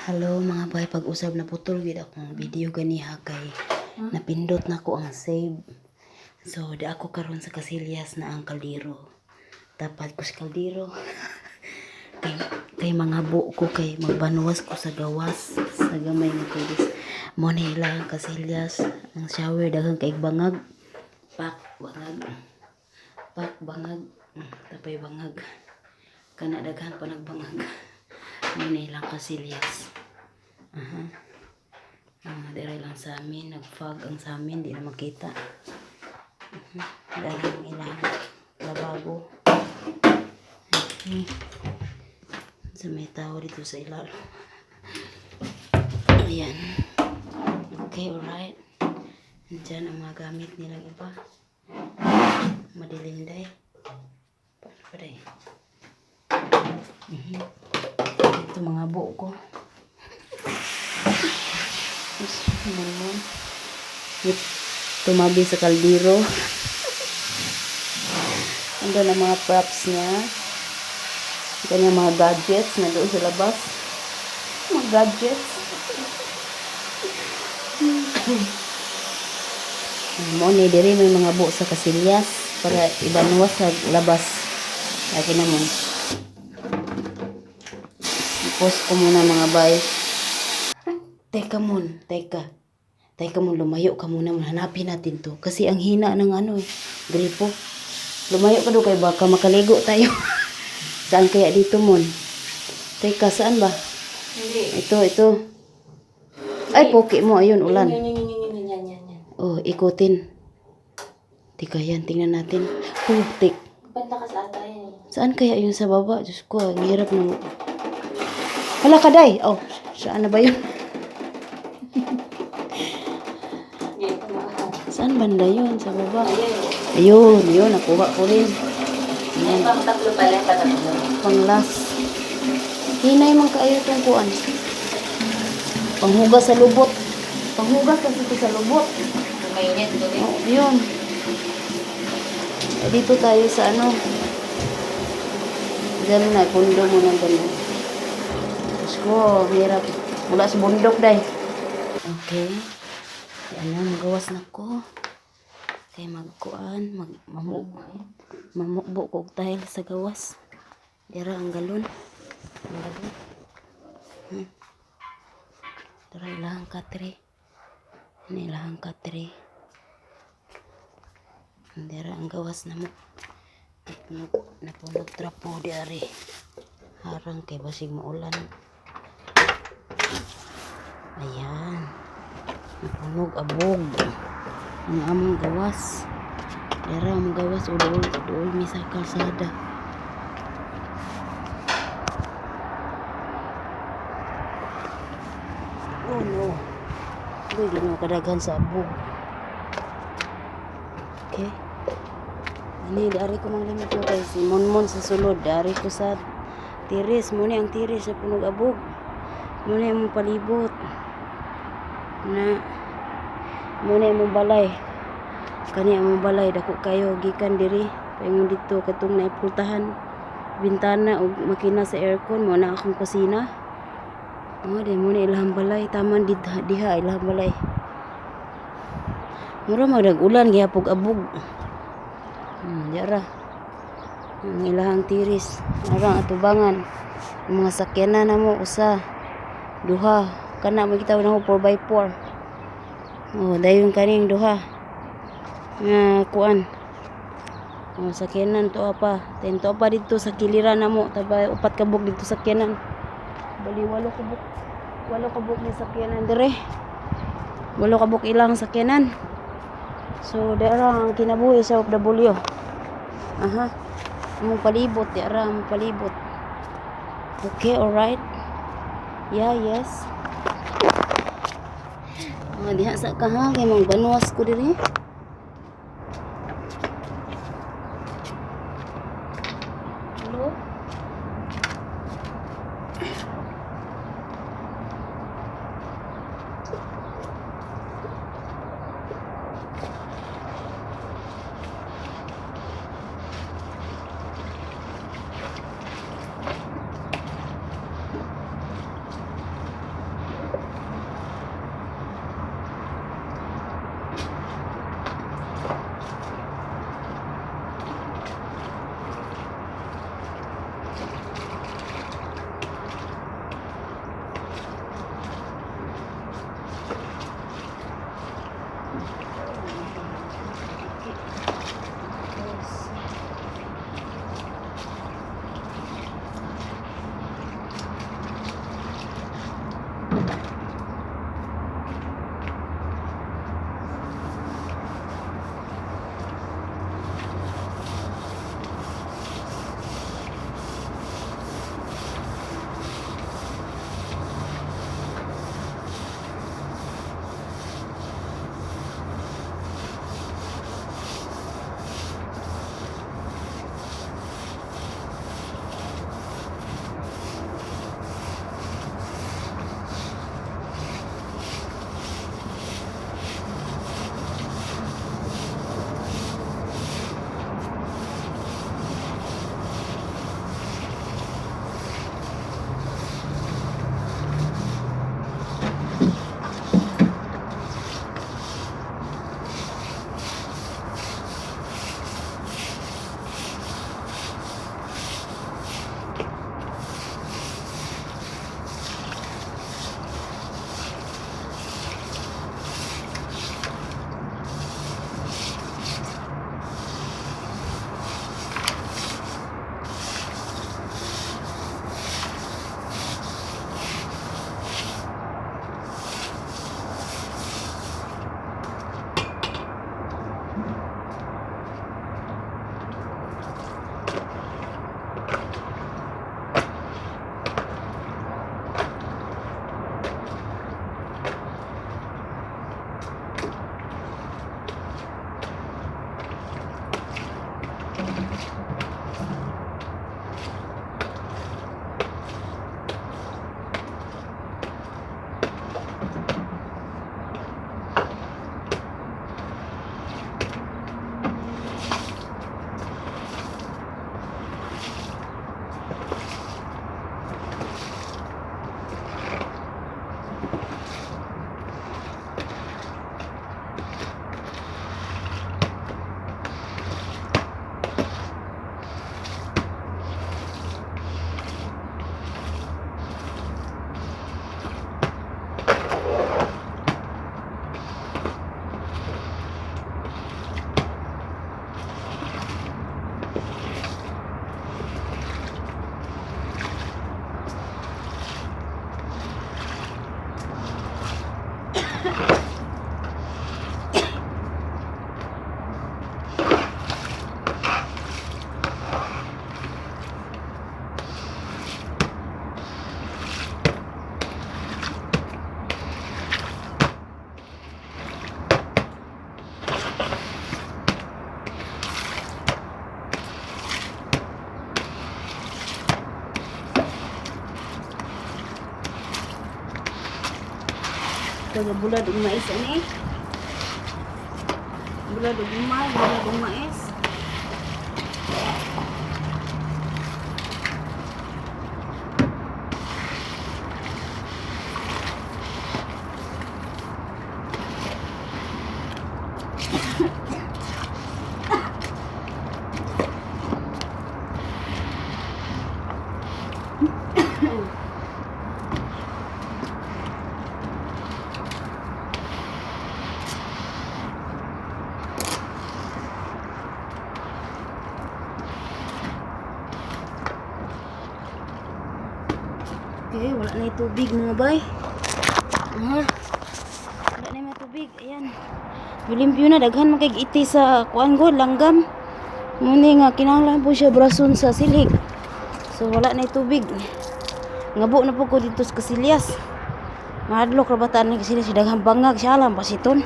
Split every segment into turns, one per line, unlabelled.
Hello, mga bay, pag-usab na putol gid akong video ganiha kay napindot na ko ang save. So, di ako karon sa kasilyas na ang kaldero. Dapat ko sa kaldero. Kay mga ko kay magbanwas ko sa gawas sa gamay nga tulis. Mo ni ila ang kasilyas, ang shower daghan kay bangag. Pak bangag. Pak bangag. Tapay bangag. Kana daghan pa nagbangag. Mo ni ilang kasilyas. Aha. Ah, dere lang sa amin, nag-fog ang sa amin, di na makita. Dahil ang ilang lababo. Sa may tao dito sa ilalo. Ayan. Okay, alright. Andiyan ang mga gamit nilang iba. Madilim day. Paano pa day? Ito mga buo ko. Ano? Tumabi sa kaldero. Andun ang mga props niya. Kanyang mga gadgets na doon sa labas. Mga gadgets. Mo ni diri may mga buo sa kasilyas para ibanwas sa labas. Lagi naman. I-post ko muna, mga bay. Teka mon, teka. Teka mon, lumayo ka muna. Hanapin natin to. Kasi ang hina ng ano eh, gripo. Lumayo ka doon kay baka makaligo tayo. Saan kaya dito, mon? Teka, saan ba?
Hindi.
Ito, ito. Ay, poki mo. Ayun, ulan.
Yun, yun, yun, yun, yun, yan, yan, yan.
Oh, ikutin. Teka, yan. Tingnan natin. Oh, tik.
Banda ka sa ata yan eh.
Saan kaya yung sa baba? Diyos ko, ang hirap ng. Hala ka, day! Oh, saan na ba yun?
Hindi, tama.
Saan banda yun? Sa baba.
Ayun.
Ayun, yun. Nakuha ko rin.
Ay,
Ayan.
pang tatlo pala, patatlo.
Pang last. Hinay man kaayo itong kuan. Panghugas sa lubot. Panghugas kasi ito sa lubot.
Mainit ko rin.
Oh, yun. Eh, dito tayo sa ano. Ganun na, pundo mo ng ganun. Diyos ko, hirap. Mula sa bundok, day. Okay. Yan na, magawas na ko. Kay magkuan, mag, mamu, mamukbo ko og tile sa gawas. Dira ang galon. Ang galon. Dira ilahang katre. Ini ilahang katre. Dira ang gawas na mo. Napunog, napunog trapo di ari. Harang kay basig maulan. Ayan. Napunog abog. Ang among gawas. Dira ang gawas o dool, dool mi sa kalsada. Oh no. Uy, Ginoo, kadaghan sa abog. Okay. Ani, dari ko manglimot ko kay si Monmon sa sulod. Dari ko sa tiris. Muna ang tiris sa punog abog. Muna imong palibot. Na. Muna imong balay. Kani among balay dako kayo gikan diri. Paingon dito katong naipultahan bintana ug makina sa aircon mo na akong kusina. Oh, di mo na ilahang balay taman diha, diha ilahang balay. Mura magdag ulan gihapog abog. Diara. Ang ilahang tiris. Arang atubangan. Ang mga sakyanan na mo usa, duha. Kana mo kita na 4x4. Oh, dayon kaning duha. Nga kuan. Oh, sakyanan to pa. Tento pa dito sa kiliran na mo. Taba upat ka buok dito sakyanan. Bali walo ka buok. Walo ka buok ni sakyanan dire. Walo ka buok ilang sakyanan. So, dara ang kinabuhi sa OFW. Aha. Among palibot, dara among palibot. Okay, alright. Yeah, yes. Ah, diha sa ka ha, kay mang banwas ko diri. Hello? Taga bulad og mais ani. Bulad og umay, bulad og mais. Okay, wala na yung tubig, mga bay. Ha? Wala na yung tubig. Ayan. Yulimpyo na, daghan man kay iti sa kuan go, langgam. Muni nga kinahanglan po siya brason sa silig. So wala na yung tubig. Ngabo na po ko dito sa Kasilyas. Mahadlok ra bataan ni Kasilyas, daghang bangag siya alam pasiton.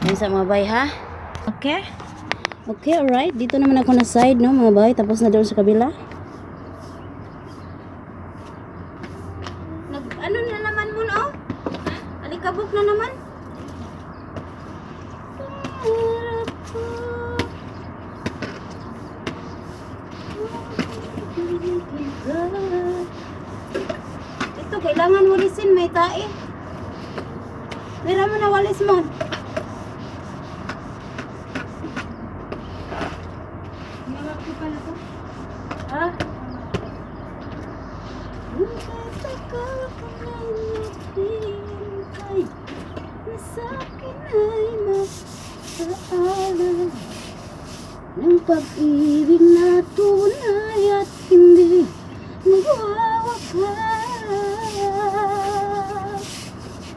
Ayun sa mga bay, ha. Okay. Okay, alright. Dito naman ako na side, no, mga bay. Tapos na doon sa kabila. Nag, ano na naman mo, no? Alikabok na naman. Pangarap ko, ito, kailangan walisin. May tae. Meron mo na walis mo.
Mga ko pala to.
Ha? Tagal ka nang naghihintay na sa akin ay mapaalam ng pag-ibig na tunay at hindi magwawakas.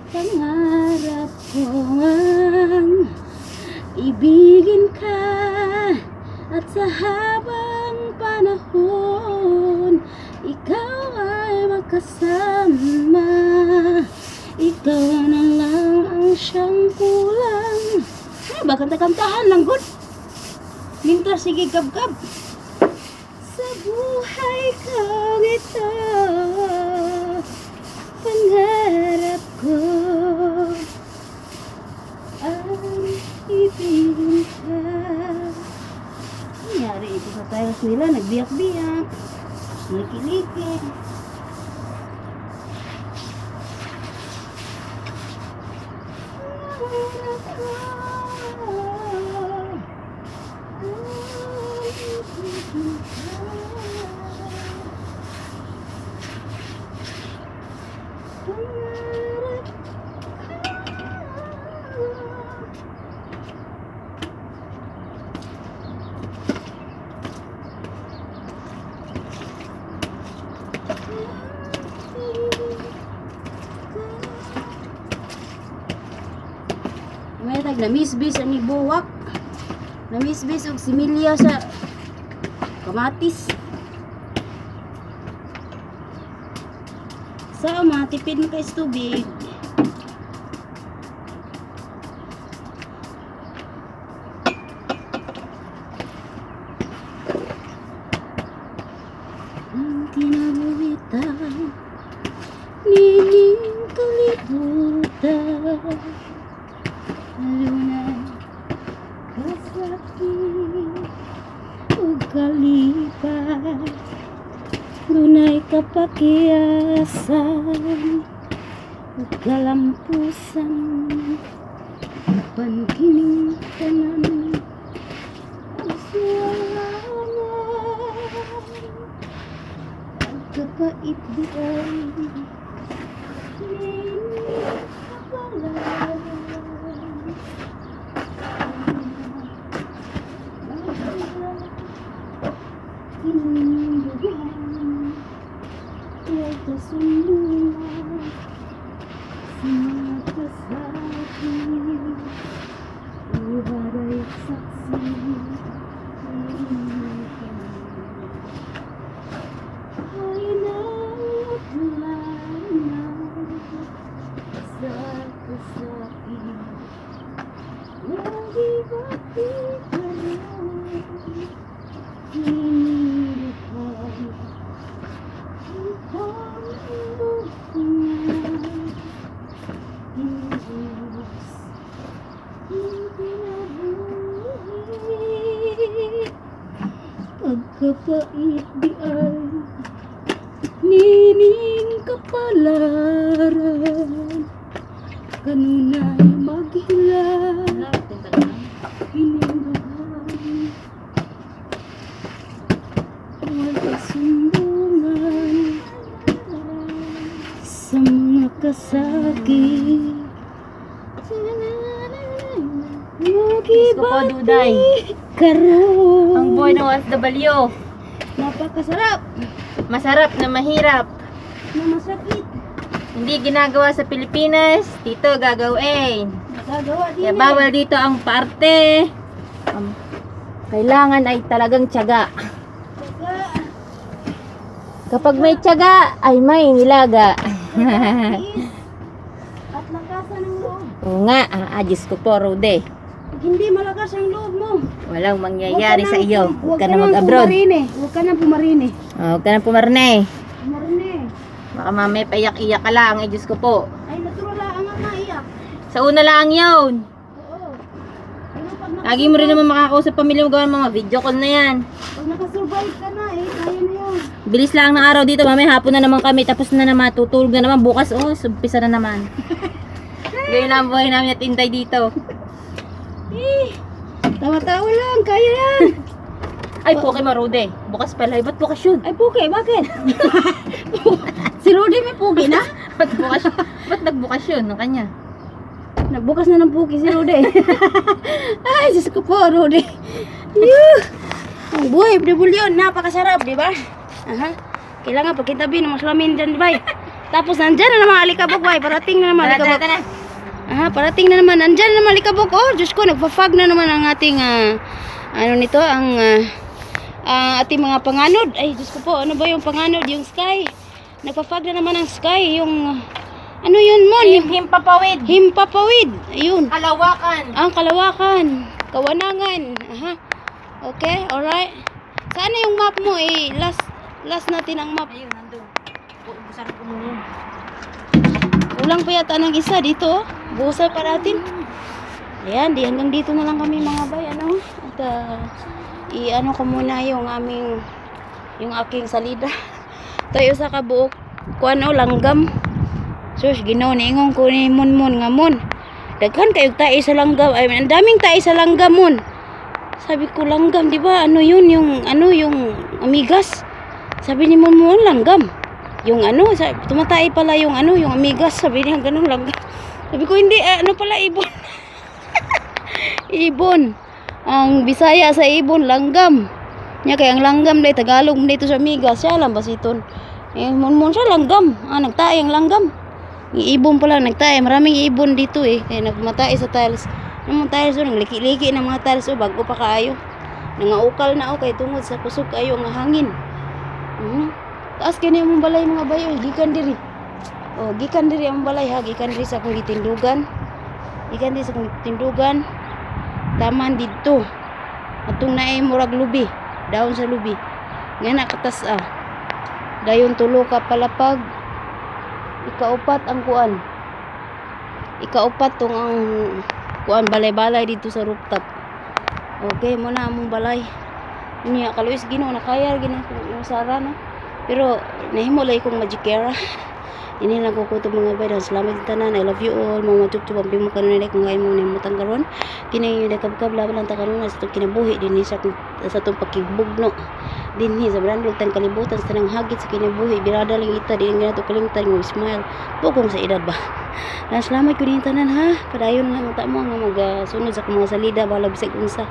Pangarap ko ang ibigin ka at sa habang panahon ikaw ay makasama. Ikaw na lang ang siyang kulang. Ay, ba, kanta-kantahan lang, good. Minta, sige, gab-gab. Sa buhay kong ito, pangarap ko ang ibigin ka. Nangyari ito sa tiles nila, nagbiyak-biyak, liki-liki. Pangarap ko ang ibigin ka. Pangarap ko. May tag na misbis ani buwak. Na misbis og similya sa kamatis. Sa mga tipid mo kay tubig. Ang kinabuhitan nining kalibutan, Luna kasakit ug kalipay, dunay kapakiasan ug kalampusan, apan kining tanan ang pagkapait di ay nining kapalaran. Kining ay kasunduan sa mga kasal.
Nagapait di ay nining kapalaran, kanunay maghilak hinindugan, walay sumbungan sa mga kasakit.
Diyos ko po, Duday.
Karon.
Ang buhay ng OFW.
Napakasarap.
Masarap na mahirap.
Na masakit.
Hindi ginagawa sa Pilipinas, dito gagawin.
Nagagawa din
Kaya
eh.
bawal dito ang parte. Kailangan ay talagang tiyaga.
Tiyaga.
Kapag may tiyaga, ay may nilaga.
Tiis. At lakasan ng loob.
Oo nga, Diyos ko po, Rode.
Pag hindi malakas ang loob mo,
Walang
huwag
mangyayari
ka
sa
nang
iyo. Huwag
Huwag
ka na
nang
mag-abroad.
pumarine. Huwag ka nang pumarine.
Oh, huwag ka na pumarne.
Pumarine.
Baka mamaya paiyak-iyak ka lang. Ay, Diyos ko po.
Ay, natural lang ang naiyak.
Sa una lang yun.
Oo. Pero pag
Lagi mo rin naman makakausap pamilya mo, gawa ng mga video call na yan.
Pag nakasurvive ka na, eh, kaya na yun.
Bilis lang ng araw dito. Mamaya hapon na naman kami. Tapos na naman. Tutulog na naman. Bukas, oh, umpisa na naman. Ganyan lang ang buhay namin at Inday dito.
Eh, tawa-tawa lang, kaya yan.
Ay, poke marude. Bukas pala. Ay, ba't bukas yun?
Ay, puke, bakit? Si Rudy may puke na?
Ba't bukas? Ba't nagbukas yun ng kanya?
Nagbukas na ng puki si Rudy. Ay, Diyos ko po, Rudy. Yuh! Ang buhay, yun, napakasarap, di ba? Aha. Kailangan pagkitabi ng maslamin dyan, di ba? Tapos nandyan na naman alikabok, bay. Parating na naman
Tara, tara,
alikabok.
tara.
Aha, parating na naman. Nandyan na naman alikabok. Oh, Diyos ko, nagpa-fog na naman ang ating, ano nito, ang ating mga panganod. Ay, Diyos ko po, ano ba yung panganod? Yung sky. Nagpa-fog na naman ang sky. Yung, ano yun, Mon? Yung
Himpapawid.
himpapawid. Ayun.
Kalawakan.
Ang kalawakan. Kawanangan. Aha. Okay, alright. Saan na yung map mo eh? Last natin ang map.
Ayun, nandun. Ubusan ko muna.
Kulang pa yata ng isa dito, oh. Busa pa natin. Ayan, di hanggang dito na lang kami, mga bay, ano? At i-ano ko muna yung aking salida. Tayo sa kabuok kuan o langgam. Sus, Ginoo, niingon ko ni Monmon nga, "Mon. Daghan kayog tae sa langgam." Ay, ang daming tae sa langgam, Mon. Sabi ko, "Langgam, di ba? Ano yun yung ano yung amigas?" Sabi ni Monmon, "Langgam. Yung ano, tumatay pala yung ano, yung amigas." Sabi niya, ganun, langgam. Sabi ko, "Hindi, eh, ano pala, ibon." Ibon. Ang Bisaya sa ibon, langgam. Nya kay ang langgam dai Tagalog man dito sa amigas, siya lang basiton. Eh, Monmon siya langgam. Ah, nagtae ang langgam. Yung ibon pala nagtae, maraming ibon dito eh. Kaya nagmatay sa tiles. Yung mga tiles oh, nagliki-liki ng mga tiles oh, bago pa kaayo. Nangaukal na oh kay tungod sa kusog kayo nga hangin. Taas kini among balay, mga bayo, gikan diri. Oh, gikan diri ang balay ha, gikan diri sa akong gitindugan. Gikan diri sa akong gitindugan. Taman didto. Atong naay murag lubi, daon sa lubi. Nga nakatas ah. Dayon tulo ka palapag. Ikaupat ang kuan. Ikaupat tong ang kuan balay-balay dito sa rooftop. Okay, mo na among balay. Unya kaluis Ginoo nakaya gina kung sara no. Pero nahimo lay kong magikera. Ini lang ko kutob, mga bay. Salamat sa tanan. I love you all. Mga chup-chup ang mo kanon kung ngayon mo nimutang karon. Kini yung kabkab laban lang ta karon sa itong kinabuhi dinhi sa itong pakigbugno. Dinhi sa brandog tan kalibutan sa tanang hagit sa kinabuhi. Birada lang ita di lang ginato kalimtan mo smile. Bukong sa edad ba. Na salamat ko din tanan ha. Padayon lang ta mo nga magasunod sa akong mga salida bahala bisag unsa.